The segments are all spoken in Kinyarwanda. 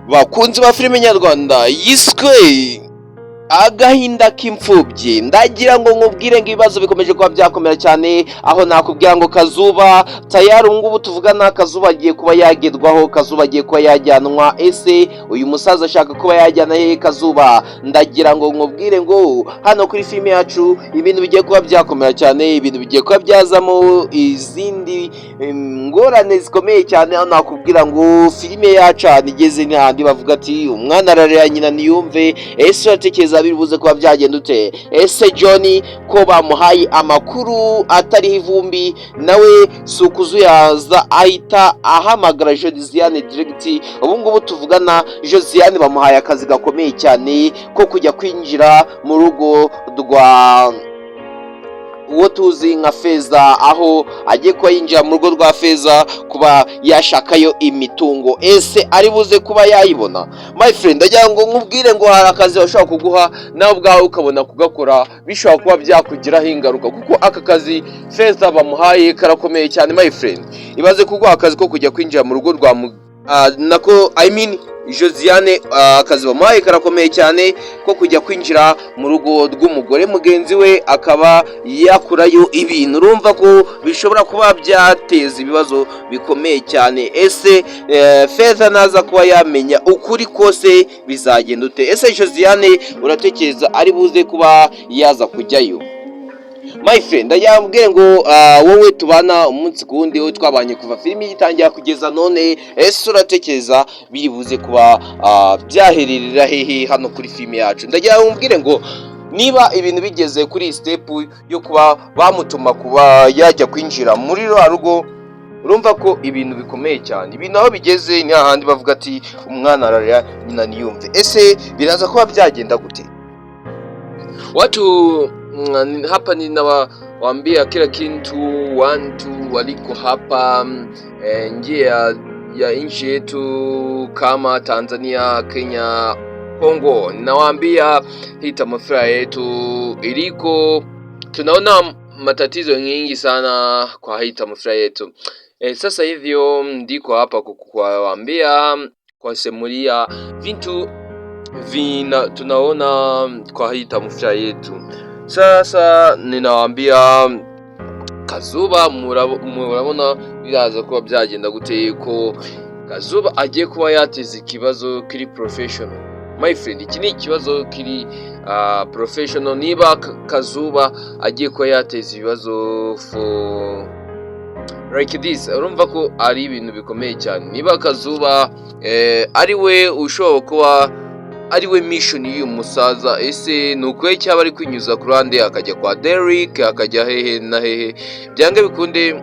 Bakunzi ba filime nyarwanda yiswe Agahinda k'Imfubyi, ndagira ngo nkubwire ngo ibibazo bikomeje kuba byakomera cyane, aho nakubwira ngo Kazuba tayari ubu ngubu tuvugana, Kazuba agiye kuba yagerwaho, Kazuba agiye kuba yajyanwa. Ese uyu musaza ashaka kuba yajyana hehe Kazuba? Ndagira ngo nkubwire ngo hano kuri filime yacu ibintu bigiye kuba byakomera cyane, ibintu bigiye kuba byazamo izindi ngorane zikomeye cyane, aho nakubwira ngo filime yacu ahantu igeze ni hahandi bavuga ati umwana ararira nyina ntiyumve. Ese uratekereza biri buze kuba byagenda ute? Ese John ko bamuhaye amakuru atariho ivumbi, nawe si ukuzuyaza ahita ahamagara Josiane direct? Ubu ngubu tuvugana, Josiane bamuhaye akazi gakomeye cyane ko kujya kwinjira mu rugo rwa uwo tuzi nka Feza, aho agiye kuba yinjira mu rugo rwa Feza kuba yashakayo imitungo. Ese ari buze kuba yayibona? My friend, ndagira ngo nkubwire ngo hari akazi bashobora kuguha, nawe ubwawe ukabona kugakora bishobora kuba byakugiraho ingaruka, kuko aka kazi Feza bamuhaye karakomeye cyane. My friend, ibaze kuguha akazi ko kujya kwinjira mu rugo rwa nako, I mean Josiane, akazi bamuhaye karakomeye cyane ko kujya kwinjira mu rugo rw'umugore mugenzi we akaba yakurayo ibintu. Urumva ko bishobora kuba byateza ibibazo bikomeye cyane. Ese Feza naza kuba yamenya ukuri kose bizagenda ute? Ese Josiane uratekereza ari buze kuba yaza kujyayo? My friend, ndajya ngo wowe tubana umunsi ku wundi, wowe twabanye kuva filimi igitangira kugeza none, ese uratekereza biri buze kuba byahererera hehe hano kuri filime yacu? Ndagira ngo mbwire ngo niba ibintu bigeze kuri iyi step yo kuba bamutuma kuba yajya kwinjira muri rwa rugo, urumva ko ibintu bikomeye cyane. Ibintu aho bigeze ni hahandi bavuga ati umwana ararira nyina ntiyumve. Ese biraza kuba byagenda gute? Watu hapa ninawaambia kila kitu, watu waliko hapa nje ya nchi yetu kama Tanzania, Kenya, Kongo. Ninawaambia hii tamthilia yetu iliko, tunaona matatizo nyingi sana kwa hii tamthilia yetu. Sasa hivyo ndiko hapa kuwaambia, kuwasimulia vitu vina tunaona kwa hii tamthilia yetu. Sasa ninawaambia Kazuba, murabona biraza kuba byagenda gute ko Kazuba agiye kuba yateza ikibazo kiri professional? My friend, iki ni ikibazo kiri professional. Niba Kazuba agiye kuba yateza ibibazo for like this, urumva ko ari ibintu bikomeye cyane. Niba Kazuba ari we ushobora kuba ari we mission y'uyu musaza, ese ni ukuri cyaba ari kwinyuza ku ruhande akajya kwa Derek, akajya hehe na hehe? Byange bikunde,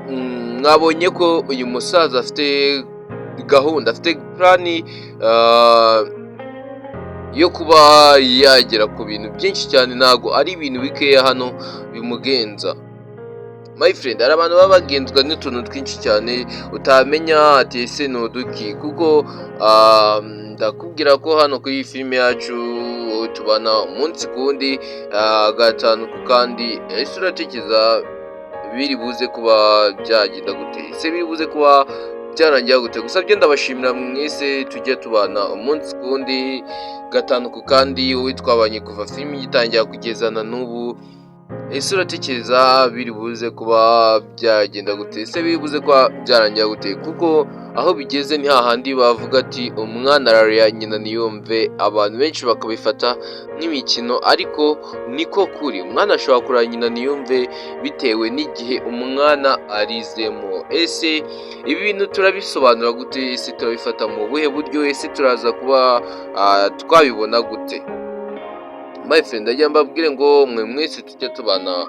mwabonye ko uyu musaza afite gahunda, afite plan yo kuba yagera ku bintu byinshi cyane. Ntabwo ari ibintu bikeya hano bimugenza. My friend, hari abantu baba bagenzwa n'utuntu twinshi cyane utamenya ati ese ni uduki? Kuko ndakubwira ko hano kuri iyi filime yacu tubana umunsi ku wundi, gatanu ku kandi. Ese uratekereza biri buze kuba byagenda gute? Ese biri buze kuba byarangira gute? Gusa byo ndabashimira mwese tujye tubana umunsi ku wundi, gatanu ku kandi, wowe twabanye kuva filime igitangira kugeza na n'ubu. Ese uratekereza biri buze kuba byagenda gute? Ese biri buze kuba byarangira gute? Kuko aho bigeze ni hahandi bavuga ati umwana ararira nyina ntiyumve, abantu benshi bakabifata nk'imikino, ariko niko kuri. Umwana ashobora kurira nyina ntiyumve bitewe n'igihe umwana arizemo. Ese ibi bintu turabisobanura gute? Ese turabifata mu buhe buryo? Ese turaza kuba twabibona gute? My friend, ndagira mbabwire ngo mwe mwese tujya tubana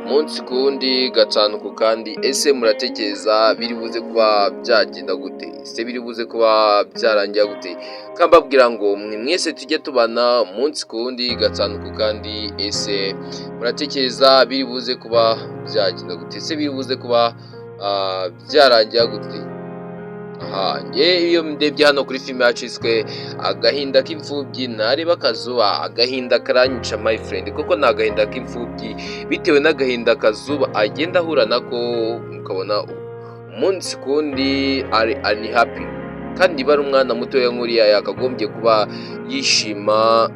umunsi ku wundi, gatanu ku kandi, ese muratekereza biri buze kuba byagenda gute? Ese biri buze kuba byarangira gute? Kambabwira ngo mwe mwese tujye tubana umunsi ku wundi, gatanu ku kandi, ese muratekereza biri buze kuba byagenda gute? Ese biri buze kuba byarangira gute? Aha njye iyo ndebye hano kuri filime yacu yiswe Agahinda k'Imfubyi, nareba Kazuba agahinda karanyica, my friend, kuko ni agahinda k'imfubyi bitewe n'agahinda Kazuba agenda ahura nako, ukabona umunsi ku wundi ari unhappy. Kandi niba ari umwana mutoya nk'uriya, yakagombye kuba yishima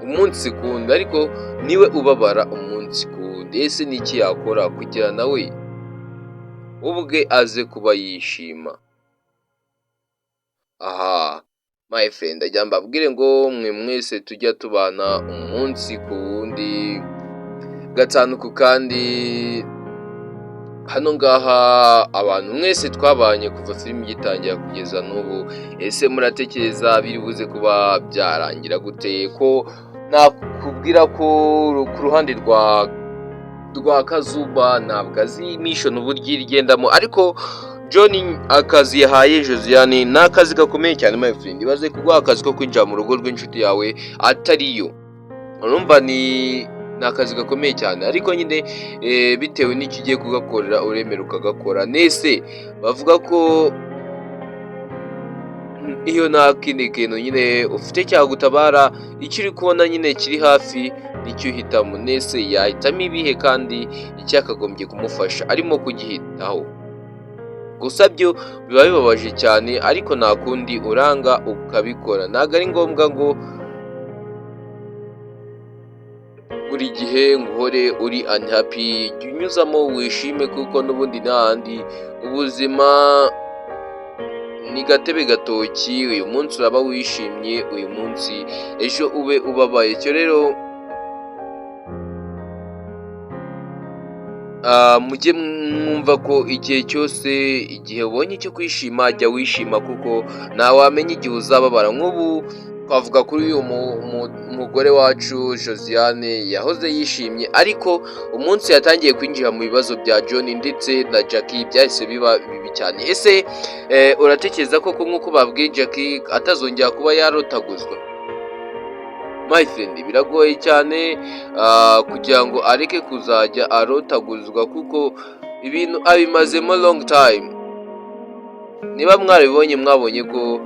umunsi ku wundi, ariko niwe ubabara umunsi ku wundi. Ese ni iki yakora kugira nawe ubwe aze kuba yishima? Aha, my friend, ajya mbabwire ngo mwe mwese tujya tubana umunsi ku wundi, gatanu ku kandi, hano ngaha, abantu mwese twabanye kuva filime igitangira kugeza n'ubu, ese muratekereza biri buze kuba byarangira gute? Ko nakubwira ko ku ruhande rwa Kazuba ntabwo azi mission uburyo igendamo, ariko John akazi yahaye Josiane ni akazi gakomeye cyane, my friend. Ibaze kuguha akazi ko kwinjira mu rugo rw'inshuti yawe atariyo, urumva ni akazi gakomeye cyane. Ariko nyine bitewe n'icyo ugiye kugakorera, uremera ukagakora. Nese bavuga ko iyo nta kindi kintu nyine ufite cyagutabara, icyo uri kubona nyine kiri hafi nicyo uhitamo. Nese yahitamo ibihe, kandi icyakagombye kumufasha arimo kugihitaho? Gusa byo biba bibabaje cyane, ariko nta kundi, uranga ukabikora. Ntabwo ari ngombwa ngo buri gihe ngo uhore uri unhappy. Jya unyuzamo wishime, kuko n'ubundi nta handi, ubuzima ni gatebe gatoki. Uyu munsi uraba wishimye uyu munsi, ejo ube ubabaye. Icyo rero, mujye mwumva ko igihe cyose, igihe ubonye icyo kwishima, jya wishima, kuko ntawamenya igihe uzababara. Nk'ubu twavuga kuri uyu mugore wacu Josiane, yahoze yishimye, ariko umunsi yatangiye kwinjira mu bibazo bya John ndetse na Jackie, byahise biba bibi cyane. Ese uratekereza koko nk'uko babwiye Jackie atazongera kuba yarotaguzwa? My friend, biragoye cyane kugira ngo areke kuzajya arotaguzwa, kuko ibintu abimazemo long time. Niba mwarabibonye, mwabonye ko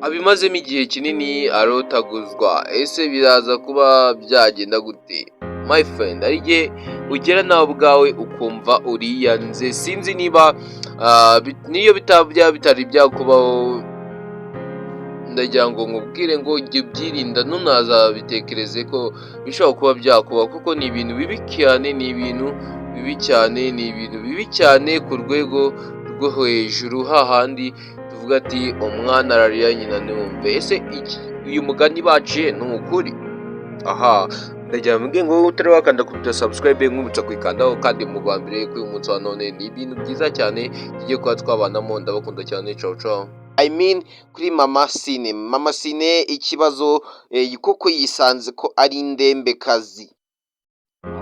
abimazemo igihe kinini arotaguzwa. Ese biraza kuba byagenda gute? My friend, hari igihe ugera nawe ubwawe ukumva uriyanze. Sinzi niba niyo byaba bitari byakubaho, ndagira ngo nkubwire ngo jya ubyirinda, ntunazabitekereze ko bishobora kuba byakuba, kuko ni ibintu bibi cyane, ni ibintu bibi cyane, ni ibintu bibi cyane ku rwego rwo hejuru, hahandi tuvuga ati umwana ararira nyina ntiwumve. Ese uyu mugani baciye ni ukuri? Aha ndagira ngo mbwire ngo wowe utari wakanda kuri subscribe, nkwibutsa kuyikandaho, kandi mu ba mbere kuri uyu munsi wa none. Ni ibintu byiza cyane tugiye kuba twabanamo. Ndabakunda cyane, ciao ciao. I mean, kuri Mama Sine, Mama Sine ikibazo koko yisanze ko ari indembekazi.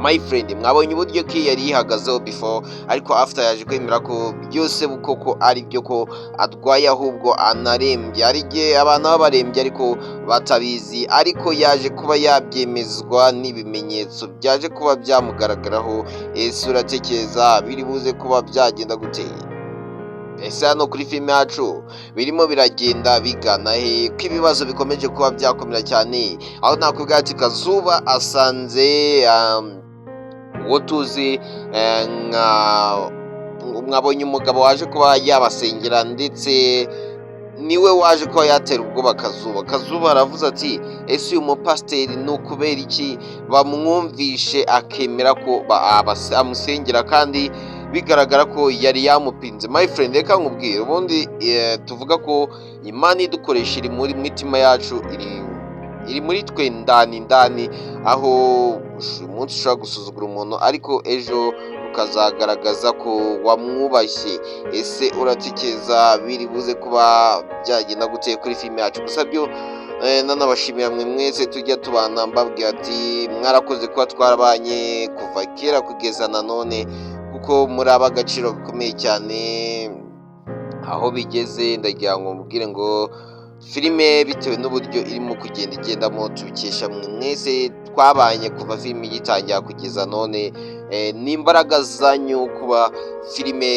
My friend, mwabonye uburyo ki yari yihagazeho before, ariko after yaje kwemera ko byose koko ari byo, ko arwaye, ahubwo anarembye. Hari igihe abantu baba barembye ariko batabizi, ariko yaje kuba yabyemezwa n'ibimenyetso byaje kuba byamugaragaraho. Ese uratekereza biri buze kuba byagenda gute? Ese hano kuri filime yacu birimo biragenda bigana he, ko ibibazo bikomeje kuba byakomera cyane? Aho nakubwira ati Kazuba asanze uwo tuzi nka mwabonye umugabo waje kuba yabasengera, ndetse niwe waje kuba yatera ubwoba Kazuba. Kazuba aravuze ati: "Ese uyu mupasiteri ni ukubera iki bamwumvishe akemera ko amusengera, kandi bigaragara ko yari yamupinze?" My friend, reka nkubwire, ubundi tuvuga ko Imana idukoresha iri muri mitima yacu, iri muri twe ndani ndani, aho uyu munsi ushobora gusuzugura umuntu, ariko ejo ukazagaragaza ko wamwubashye. Ese uratekereza biri buze kuba byagenda gute kuri filime yacu? Gusa byo nanabashimira mwe mwese tujya tubana, mbabwira ati mwarakoze kuba twarabanye kuva kera kugeza na none, kuko muri ab'agaciro gakomeye cyane. Aho bigeze, ndagira ngo mubwire ngo filime bitewe n'uburyo irimo kugenda igendamo, tubikesha mwe mwese twabanye kuva filime igitangira kugeza none. Ni imbaraga zanyu kuba filime.